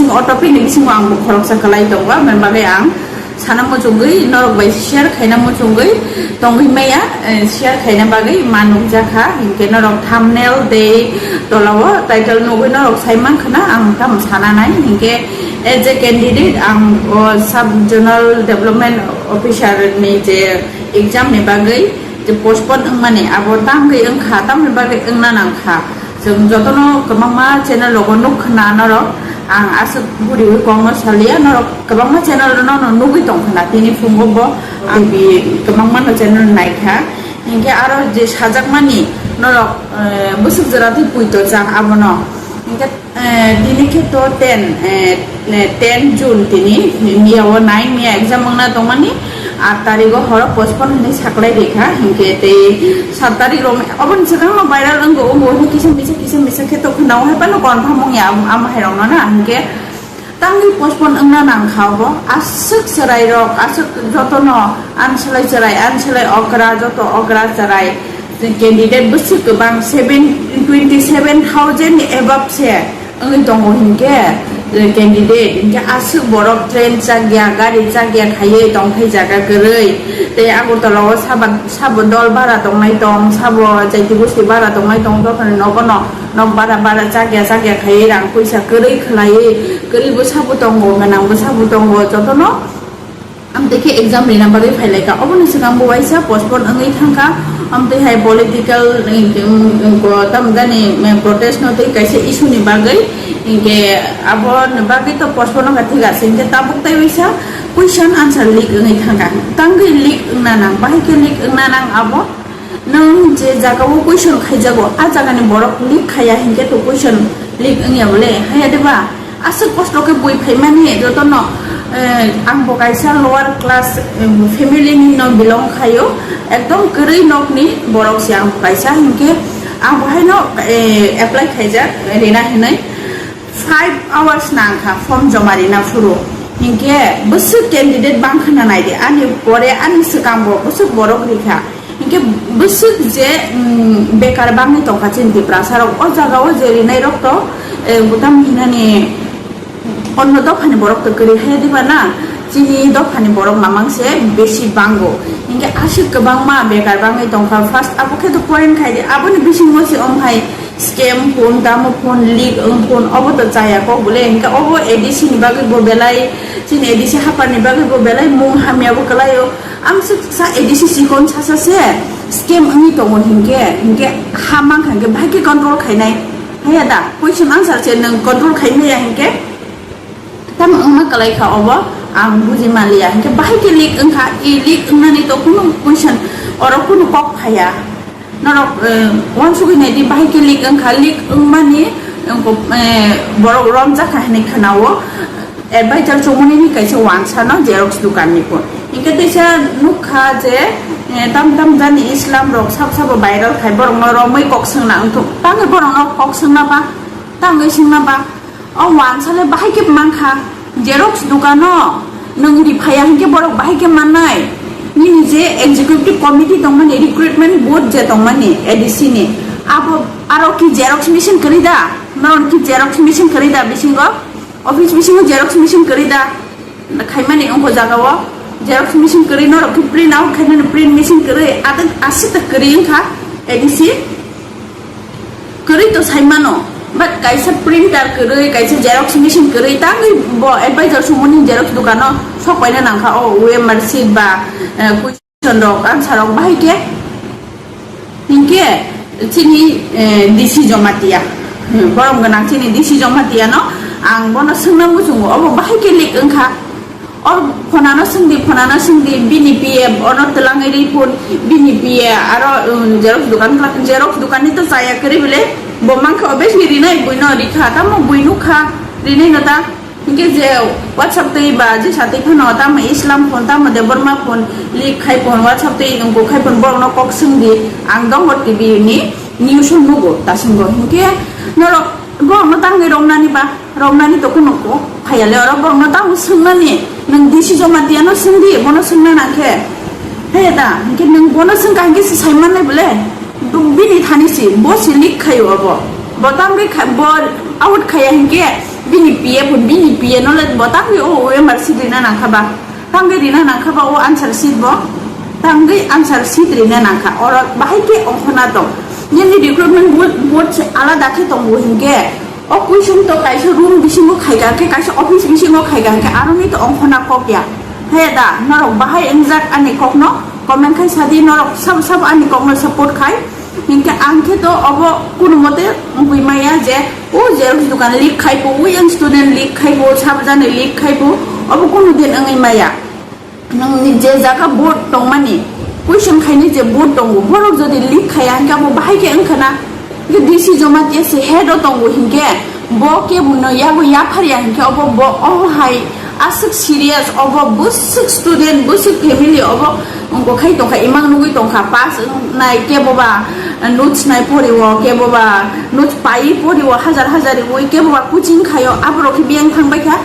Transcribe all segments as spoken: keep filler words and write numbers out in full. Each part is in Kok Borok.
O topic ni bisingo ang bo khoroksa kwlai tongo, aboni bagwi ang sana muchungwi norok bai share khaina muchungwi tongwi maya, eh, share khaina bagwi ma nukjakha, hinkhe norok thumbnail tei tolao title nugwi norok sai mankha na ang tamo sana nai, hinkhe as a candidate ang o sub zonal development officer ni je exam ni bagwi je postpone wngmani abo tamgwi wngkha, tamni bagwi wngna nangkha. Chwng jotono kwbangma channel rogo nuk khna norok, ang aswk buriwi kokno salia, norok kwbangma channel no no nugwi tong khna, tini phungo bo ang bi kwbangma no channel naikha, hinkhe aro je sajakmani norok, eh, bwswk jora twi puito chang abono, hinkhe, eh, tini khe to ten, eh, eh, ten June tini, miya o nine, miya exam wngna tongmani, aat tarigo horo postpone hinwi saklai rikha, hinkhe tei saat tarik rok oboni swkangno viral wngwi, wngwi kisa misa, kisa misa khe tongkha, nang hai phano confirm wngya, am-, am hai rokno na, hinkhe tangwi postpone wngna nangkha obo, aswk chwrai rok, aswk jotono anselai chwrai, anselai okra, joto okra chwrai, candidate bwswk kwbang, seven, twenty seven thousand ni above se wngwi tongo hinkhe, eh, candidate hinkhe aswk borok train chakya, gari chakya khaiwi tongthai jaga kwrwi. Tei Agartala o sabo, sabo dol bara tongnai tong, sabo jaiti gosti bara tongnai tong, jotono nogo no nok bara bara chakya chakya khaiwi rang puisa kwrwi khwlaiwi, kwrwi bwsa bo tongo, gwnang bwsa bo tongo, jotono. Amtwi khe exam rina bagwi phailaikha. Oboni swkang bo waisa postpone wngwi thangkha. Amtwi hai political, um, um, tamo jani, um, protest no tei kaisa issue ni bagwi. Hinkhe aboni bagwi to postpone wngkha, thik ase. Hinkhe tabuk tei waisa question answer leak wngwi thangkha. Tangwi leak wngna nang, bahai khe leak wngna nang abo? Nwng je jagao question khaijago, a jagani borok leak khaiya hinkhe to question leak wngya bole? Haya de ba? Aswk kosto khe bui phaimani jotono, eh, ang bo kaisa lower class, eh, family ni no belong khaio, ekdom kwrwi nokni borok se ang bo kaisa, hinkhe ang bo haino, eh, apply khaijak rina hinwi. Five hours nangkha form joma rina phuru. Hinkhe bwswk candidate bangkha na naidi, ani pore ani swkang bo bwswk borok rikha. Hinkhe bwswk je, mm, bekar bangwi tongkha chini Tiprasa rok. O jaga o je rinai rok to, eh, butam hinani onno dophani borok to kwrwi hai diba na, chini dophani borok mamang se besi bango. Hinkhe aswk kwbangma bekar bangwi tongkha. First abo khe to point khai di, aboni bisingo se om hai scam phone, tamo phone leak wng phone, obo to chaya kok bole. Hinkhe obo A D C ni bagwi bo belai, chini A D C hapar ni bagwi bo belai mung hamya bo kwlai o. Amswk sa A D C chikon sasa se scam wngwi tongo hinkhe, hinkhe ha mankha hinkhe bahai khe control khainai. Haya da, question answer se nwng control khai maya hinkhe tamo wngma kwlai kha obo ang buji manliya. Hinkhe bahai khe leak wngkha, e leak wngnani to kunu question oro kunu kok phaiya. Norok, eh, uansugwi naidi, bahai khe leak wngkha, leak wngmani, eh, borok romjakha hinwi khwnao. Advisor chumuni ni kaisa wansa no xerox dukan ni phone. Hinkhe teisa nukha je, eh, tam tam jani Islam rok sab sabo viral khai, borok no romwi kok swngna wngthok. Tangwi borok no kok swngna ba, tangwi swngna ba. O wansa le bahai khe mankha, xerox dukano nwng ri phaiya hinkhe borok bahai khe mannai. Nini je executive committee tongmani, recruitment board je tongmani A D C ni, abo aro ki xerox machine kwrwi da? Norok ki xerox machine kwrwi da bisingo? Office bisingo xerox machine kwrwi da? Khaimani wngkha jagao xerox machine kwrwi, norok khe print out khaimani print machine kwrwi, aswk ta kwrwi wngkha A D C. Kwrwi to sai mano, but kaisa printer kwrwi, kaisa xerox machine kwrwi, tangwi bo advisor sumuni xerox dukano sok paina nangkha, o O M R sheet ba, eh, question rok, answer rok bahai khe. Hinkhe chini, eh, D C Jamatia, hmm, borom gwnang chini D C Jamatia no ang bono swngna muchungo, obo bahai khe leak wngkha. O phonano swngdi, phonano swngdi, bini P F ono twlangwi ri phun, bini P A aro, um, xerox dukan, xerox dukanni to chaya kwrwi bwle, bo mankha obviously rinai buino rikha, tamo bui nukha, rinai no ta. Hinkhe je WhatsApp twi ba je satwi phano tamo Islam phone, tamo Debbarma phone, leak khai phone, WhatsApp twi wngkuk khai phone, borokno kok swngdi, ang dongo T V ni news o nugo dasingo. Hinkhe norok borokno tangwi romnani ba? Romnani to kuno kok phaiya le, oro borokno tamo swngnani, nwng D C Jamatia no swngdi, bono swngna nangkhe. Phaiya da, hinkhe nwng bono swngkha hinkhe se sai mannai bole? Bini thani si, bo si leak khaio obo. Bo tamgwi kha-, bo out khaiya hinkhe, Bini P F, bini P N no le bo tangwi o O M R sheet rina nangkha ba. Tangwi rina nangkha ba o answer sheet bo. Tangwi answer sheet rina nangkha. Oro bahai khe ongkhona tong. Nini recruitment board, board se alada khe tongo hinkhe. O question to kaisa room bisingo khaika khe, kaisa office bisingo khaika khe, aroni to ongkhona kok ya. He da, norok bahai wngjak ani kokno comment khai sadi, norok sabo sabo ani kokno support khai. Hinkhe ang khe to obo kunu mote wngwi maya je o xerox dukan leak khai po, o young student leak khai po, sabjani leak khai po, obo kunu din wngwi maya. Nwng ni je jaga board tongmani, question khainai je board tongo, borok jodi leak khaiya hinkhe abo bahai khe wngkha na? Hinkhe D C Jamatia se head o tongo hinkhe, bo kebo no yago yaphar ya hinkhe obo bo omo hai aswk serious, obo bwswk student, bwswk family, obo wngkha khai tongkha, imang nugwi tongkha, pass wngnai, kebo ba notes nai pori o, kebo ba notes pai pori o, hajar hajar riwi, kebo ba coaching khaio, aborok khe biyang thangbai kha.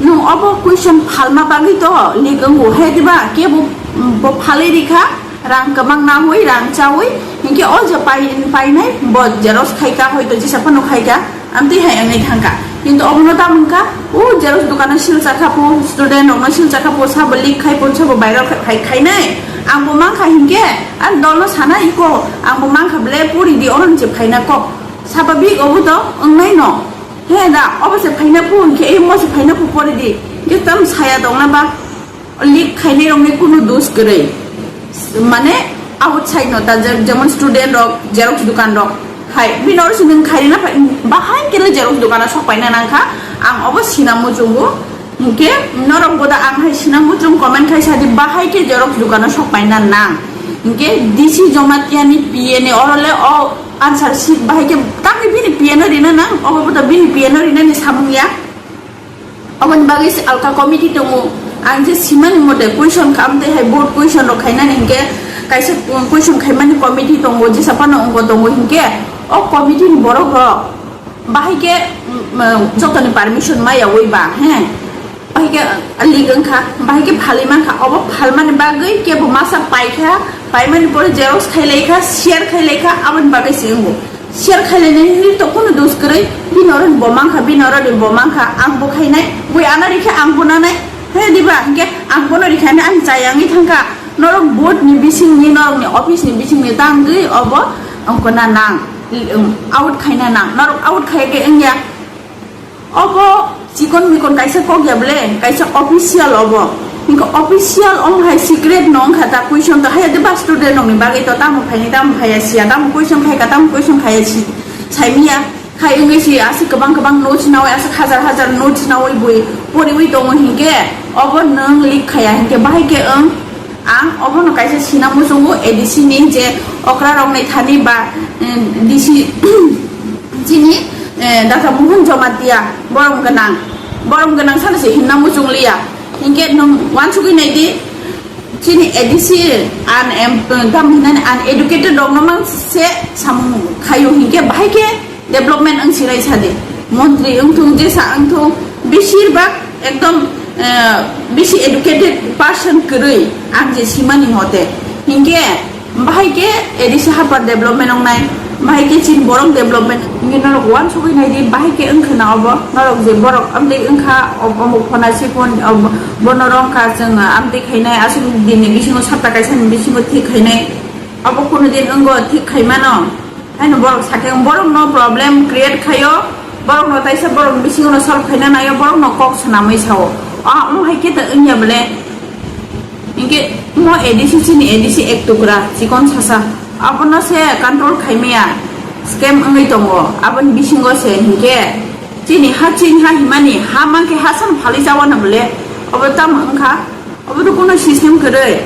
Nwng obo question phalma bagwi to leak wngo, he diba? Kebo, mm, bo phalwi rikha, rang kwbang nawi, rang chawi, hinkhe o je pai-, painai, bo xerox khaika, hoito jesa phano khaika, amtwi hai wngwi thangkha. Kintu obono tamo wngkha, o xerox dukano sil chakha pho, student rokno sil chakha pho, sabo leak khai pho, sabo viral khai, khai, khainai. Ang bo mankha hinkhe, ang dolno sana iko, ang bo mankha ble pori di, oro je phaina kok. Sababik obo to wngnai no. He da, obo se phaina phu, hinkhe, eh, mo se phaina phu pori di. Hinkhe tam saya tongna ba, leak khainai rokni kunu dos kwrwi. Mane, outside no ta, je-, jemon student rok, xerox dukan rok. Hai, bini oro se nwng khairina phai, bahai khe le xerox dukano sok paina nangkha. Ang obo sina muchungo. Hinkhe, norok bo da ang hai sina muchung comment khai sadi, bahai khe xerox dukano sok paina nang. Hinkhe, D C Jamatia ni P N ni oro le o answer sheet bahai khe tamni bini P N o rina nang, obo bo da bini P N o rina ni samung ya. Oboni bagwi se alka committee tongo. Ang je simani mote question kha, amtwi hai board question rok khainani hinkhe kaisa question khaimani committee tongo, jesa phano wngkha tongo hinkhe o committee ni borok rok bahai khe, mm, mm, jotoni permission maya wi ba, he? Bahai khe leak wngkha, bahai khe phalwi mankha, obo phalmani bagwi kebo masa paikha, paimani pore xerox khailaikha, share khailaikha, aboni bagwi se wngo. Share khailainani to kunu dos kwrwi, bini oro bo mankha, bini oro bo mankha, ang bo khainai, bui ano rikhe ang bo nanai, he diba, hinkhe ang bono rikhainai ang chayangwi thangkha, norok board ni bisingni, norokni office ni bisingni tangwi obo wngkha na nang, out khaina nang, norok out khaiya khe wngya. Obo chikon mikon kaisa kok ya ble, kaisa official obo. Hinkhe official omo hai secret no wngkha ta, question to haya de ba student rokni bagwi to tamo phaini, tamo phaya siya, tamo question khai ka, tamo question khaya si, saimiya. Khai wngwi si aswk kwbang kwbang notes nawi, aswk hajar hajar notes nawi bui poriwi tongo hinkhe obo nwng leak khaya hinkhe bahai khe wng. Ang obono kaisa sina muchungo A D C ni je okra rokni thani ba, eh, D C chini, eh, Doctor Mohan Jamatia borom gwnang, borom gwnang sana se hinna muchung liya. Hinkhe nwng wansugwi nai di, chini A D C un-, em, tam hinani uneducated rokno mang se samung khayo hinkhe bahai khe development wng sirai sadi. Montri wngthung, jesa wngthung, beshirbak ekdom, eh, bisi educated person kwrwi ang je simani mote. Hinkhe bahai khe A D C hapar development wngnai, bahai khe chini borok development. Hinkhe norok wansugwi nai di, bahai khe wngkha na obo, norok je borok amtwi wngkha, ob-, omo khona si phone, ob-, bono rongkha chwng amtwi khainai, aswk dinni bisingo sapta kaisani bisingo thik khainai, obo kunu din wngo thik khaimano. Haino borok sakhe borok no problem create khaio, borok no taisa borok bisingo no solve khaina naio, borok no kok swnamwi sao. A, omo hai khe ta wngya bole. Hinkhe mo A D C chini A D C ek tukra chikon sasa. Abono se control khaimaya scam wngwi tongo. Aboni bisingo se hinkhe chini ha, chini ha himani ha mankhe ha san phalwi chawana bole. Obo tamo wngkha? Obo to kuno system kwrwi.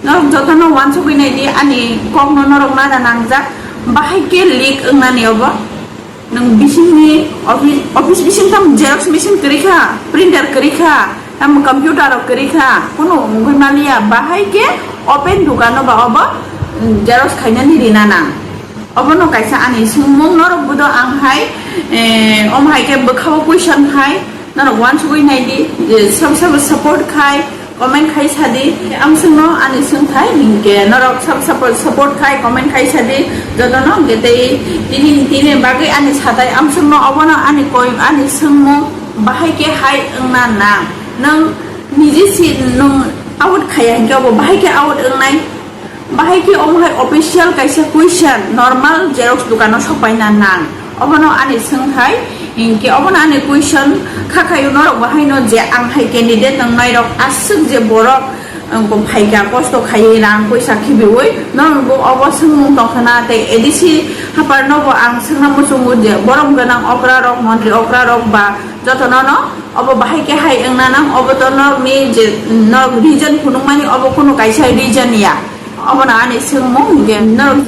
Norok jotono wansugwi nai di, ani kokno norok nana nangjak. Bahai khe leak wngnani obo. Nwng bisingni office, office bising tamo xerox machine kwrwi kha, printer kwrwi kha, tamo computer rok kwrwi kha, kuno wngwi maliya. Bahai khe open dukano ba obo, mm, xerox khainani rina nang. Obono kaisa ani swngmung, norok bodo ang hai, eh, omo hai khe bwkhao question khai, norok wansugwi nai di, je sabo sabo support khai, Comment khai sadi, amswkno ani swngthai, hinkhe norok sab support, support khai comment khai sadi, jotono hinkhe tei tini, tini bagwi ani satai amswkno obono ani koi, ani swngmung bahai khe hai wngna nang. Nwng niji si nwng out khaiya hinkhe obo bahai khe out wngnai. Bahai khe omo hai official kaisa question, normal xerox dukano sopaina nang. Obono ani swngthai, hinkhe obono ani question kha khaio norok bahaino je ang hai candidate wngnai rok aswk je borok, um, phaikha kosto khaiwi rang poisa khibiwi norok bo obo swngmung tongkhana tei A D C haparno bo ang swngna muchungo je borom gwnang okra rok, montri okra rok ba jotono no obo bahai khe hai wngna nang, obo to norokni je norok region phunukmani obo kunu kaisa region ya. Obono ani swngmung hinkhe norok